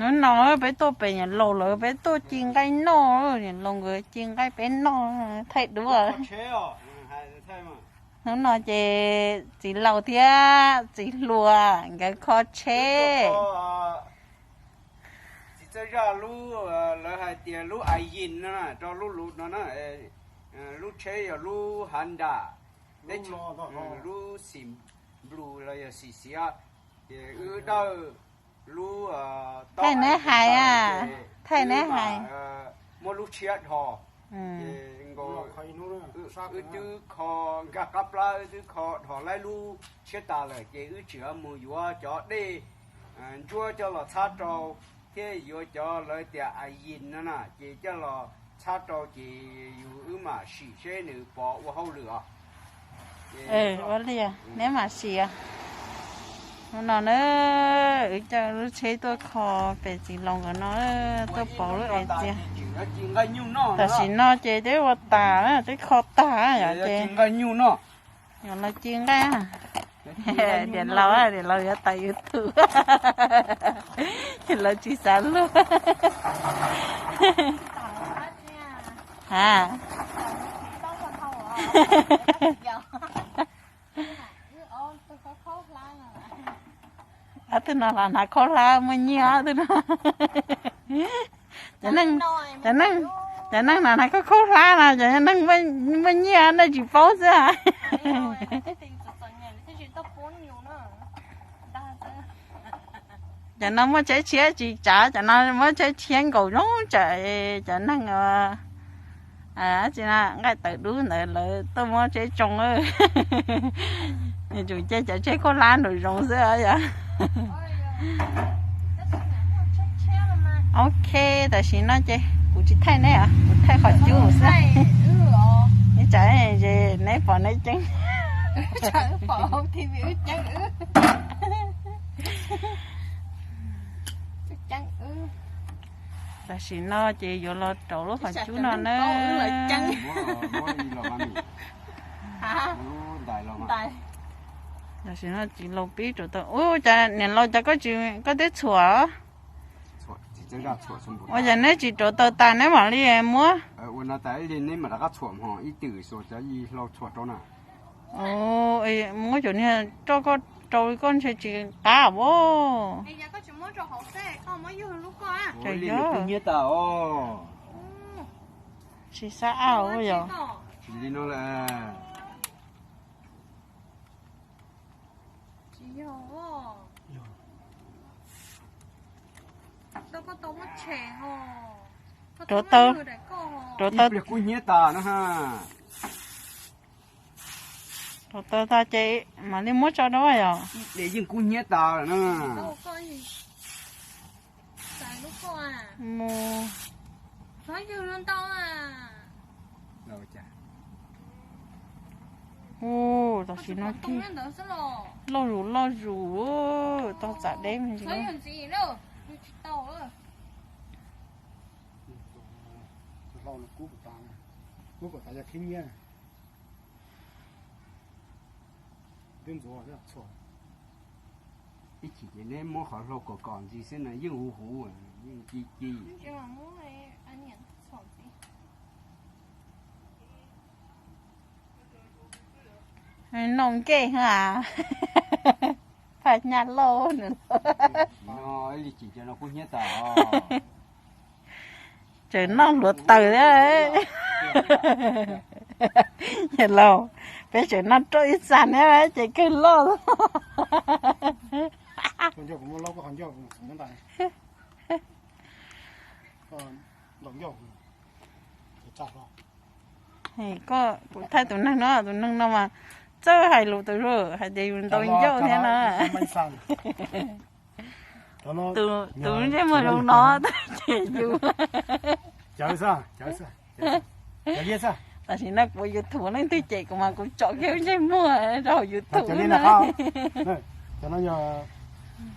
Hnub no peb tuaj pem niam laus lawv, peb tuaj ci nqaij noj, niam laus nkawd ci nqaij peb noj, thaij duab. Hnub no ces txiv laus thiab txiv hluas nkawd kho tsheb. Txiv Txawj Zaj lub, lawv hais tias lub a yin no, rau lub lus no na, lub tsheb yog lub Honda, lub xim blue los yog xim xiav, ces wb dawj lub thaij neb hais, thaij neb hais, muab lub tshiab dhos, ces nkaus wb twb kho nkag qab plab, wb twb kho dhos laib lub tshiab tas lawm, ces wb tseem mus yuav cov dej ntsuab coj los txhab rau, thiab yuav cov lawv tias a yin no na, ces coj los txhab rau, ces yus wb mam sim seb nws pov ua hauj lwm os. Ua li, neb mam sim. Hnub no na, wb coj lub tsheb tuaj kho pem txiv laus nkawd no, tuaj pauv lub es txias. Tam sim no ces twb ua tas, twb kho tag yom, ces nqa nyuj no, yog los ci nqaij. Niam laus, niam laus yuav tawm YouTube, niam laus tsis xav luag. Ha, ob tug no los hnav khaub hlab muaj nyiaj, ob tug no. Cov neeg, cov neeg, cov neeg no hnav khaub khaub hlab no cov neeg muaj nyiaj, nej tsis paub xwb. Cov no muaj tsheb tshiab tsis tsav, cov no muab tsheb tshiab nkaus zoo tsam cov neeg tsis nqaij tawv dub ntawd lawv tuaj muab tsheb tsoo. Nws tsuas cia cov tsheb khaub hlab nraum zoov xwb yom. Ok, tam sim no ces kuv tsis thaij neb, kuv thaij qhov cub xwb. Neb tsam neb pom neb ceeb. Tam sim no ces yuav los rauv lub qhov cub no na. Tam sim no txiv laus pib rauv taws. Ub, cas niam laus cas koj tsis, koj twb txhuam? Ua cas neb tsis rauv taws tas neb mam li muab? Muab cov niag roj koj rau koj ntshe tsis qab as. Tsis xab ab yog. Rauv taws, rauv taws, rauv taws tas ces mam li muab tso rau yom. Yeej kub hnyiab tas lawm na. Mus. Ub, tam sim no kiag loj zus loj zus, tau txav deb me ntsis. Ib chim ces neb muab qhov hlau kom kom ntsis xwb na yeej huv huv, yeej ci ci. Noj nkej a, phaj nyaj lauj nws. Ib chim cov no kub hnyiab tas. Tseem noj hluav taws thiab. Yawg laus, peb tseem noj roj ib txag thiab ces kawg loj. Koj kuv thaij tus neeg no, tus neeg no mas txawj hais lus tas zog hais tias yus ntaus ncauj thiab na. Tus ntsej muag zoo no ces yus. Tam sim no kuv YouTube leej twg cem kuv mas kuv tsom kiag ntsej muag rau hauv YouTube na.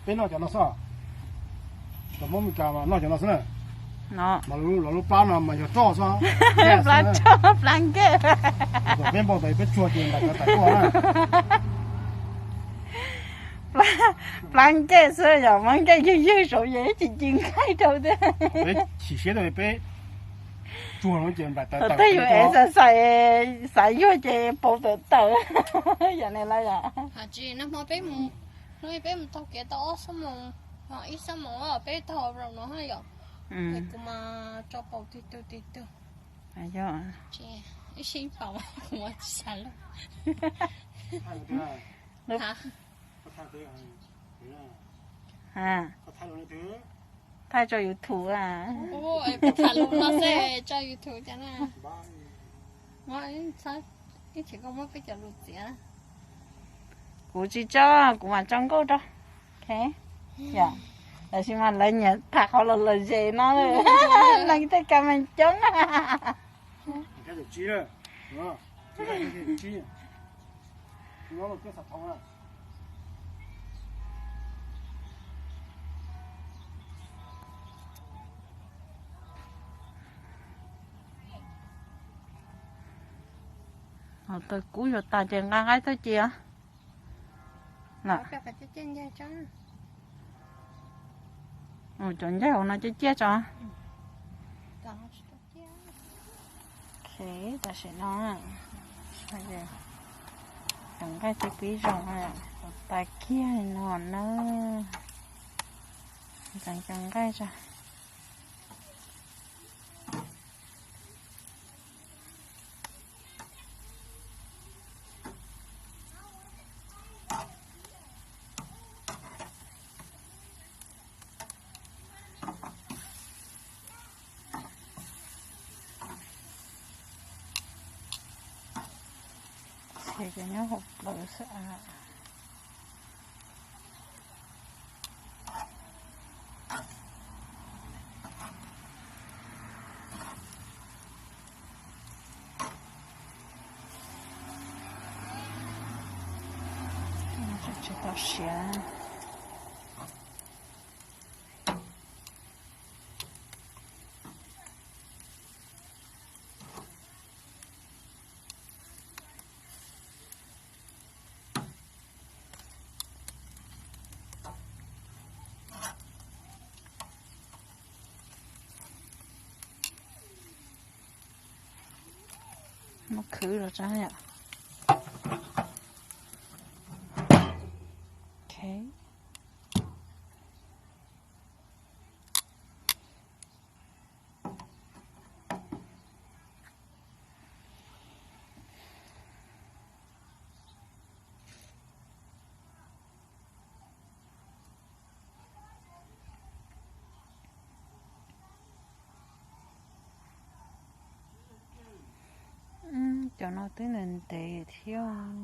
Peb noj cov no xwb. Cov Hmoob Meskas mas noj cov no xwb na. Mas lub plab no mas yog roj xwb. Plab roj plab nkej. Peb npau taws peb tsuag ces ntais cov tais tuaj na. Plab ncej xwb yog muab ncej ywg ywg saum ces tsis ci nqaij rau thiab. Peb chim siab rau peb tsuag no ces npam tawv tawv tej yus es xav xav xav yuag ces pau tawv tawv. Yog ne lawm yom. Tsis, nag hmo peb mus, hnub peb mus taug kev tau ob xuab moos, ho ib xuab moos peb taug zaum no yom. Kuv mas tso paus tig tug tig tug. Ib sib paus kuv mas tsis xav lawm. Thaij tso YouTube a. Thaij lus no xwb tso YouTube cas na. Ib chim koj muab peb cov lus txiav. Kuv tsis tso, kuv mam tso nkauj rau. Yog, tab sis mas lawv nyiam tham qhov los lom zem no, leej tej ka meej coob. Ho taws kub yuav tas ces nqa nqaij tuaj cia. Cov ncaig hauv no ciaj ciaj tso. Tam sim no cov nqaij twb pib zoo, tais kiag no na. Ntxeev cov nqaij tso. Ces cov nyob hauv plawv xwb. Tsis tau siav. Muab khwv los tso yom. Cov no twb ntev ntev thiab.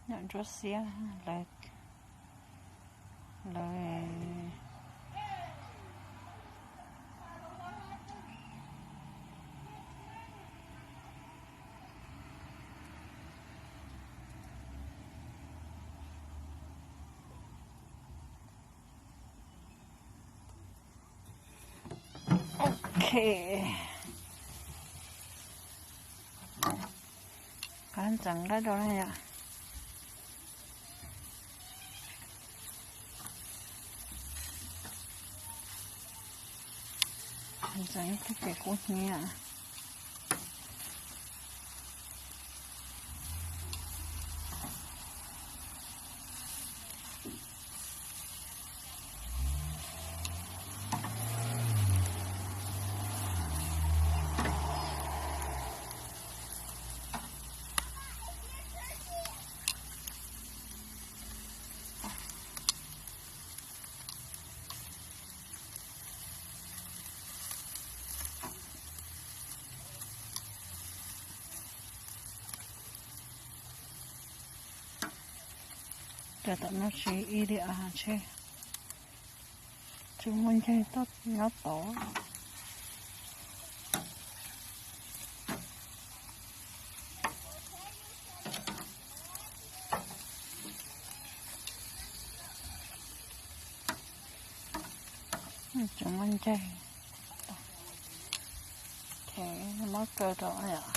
Nyuam ntsuab xiab lawv, lawv Ok. Qab ntxeev nqaij rau na yom. Ntxeev ib pliag ces kub hnyiab. Cov tom no tsis ib li as, tsis muaj ncaig tuaj nyob tod. Tsis muaj ncaig, muab kaw rau yom.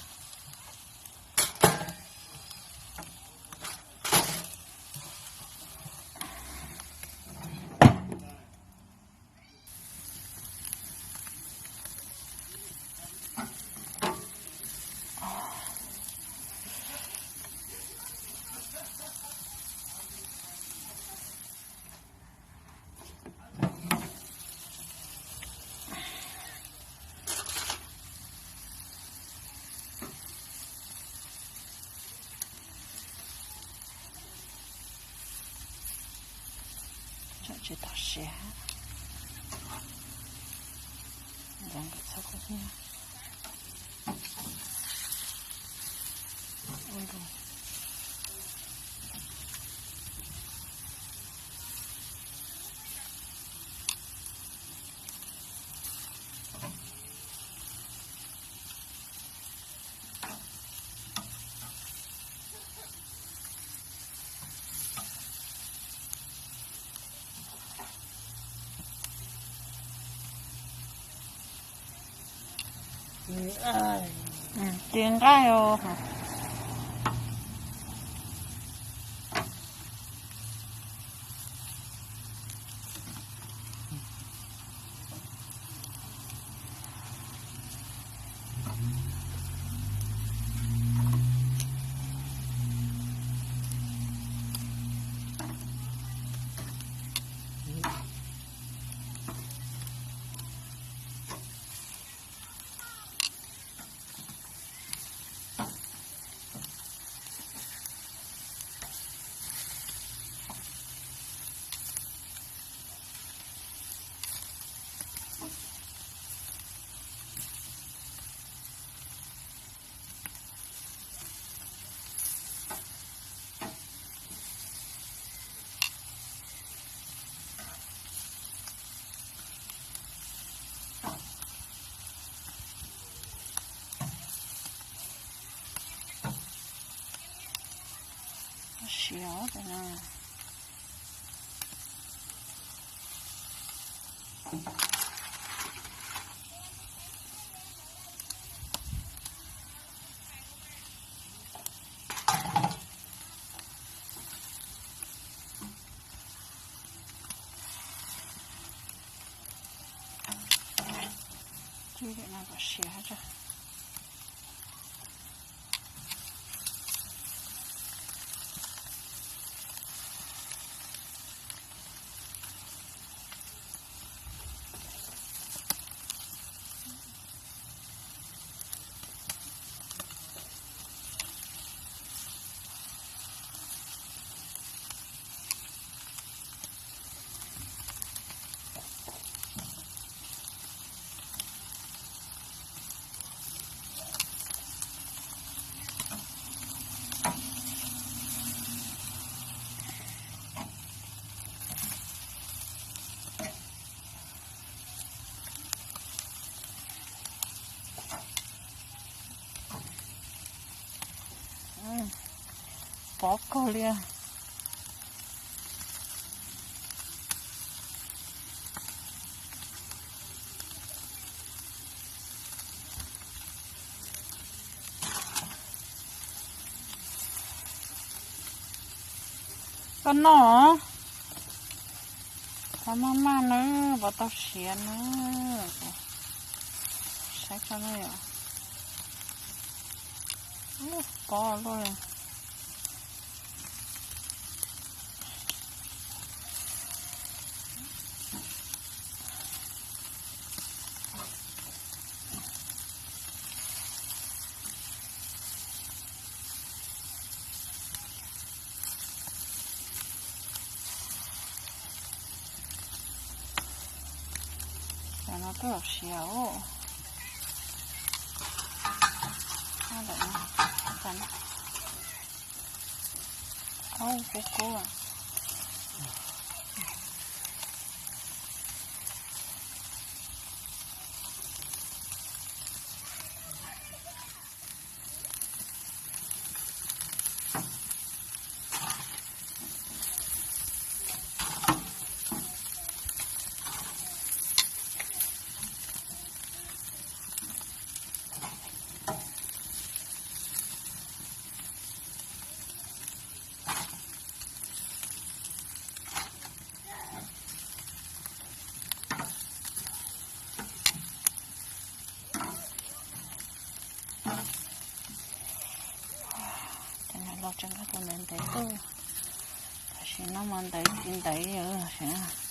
Tsis tau siav, ntxeev kom txhob kub hnyiab. Ci nqaij os. Siav. Cia li no kom siav tso. Pov kawg li. Koj noj, qhov maj maj na, pov tau siav na. Saib koj na yom. Pov luaj. Cov no twb los siav os. Aub, kub kub. Tseem nkag tus ntev ntev tuaj. Tam sim no mas ntev tsis ntev li lawm.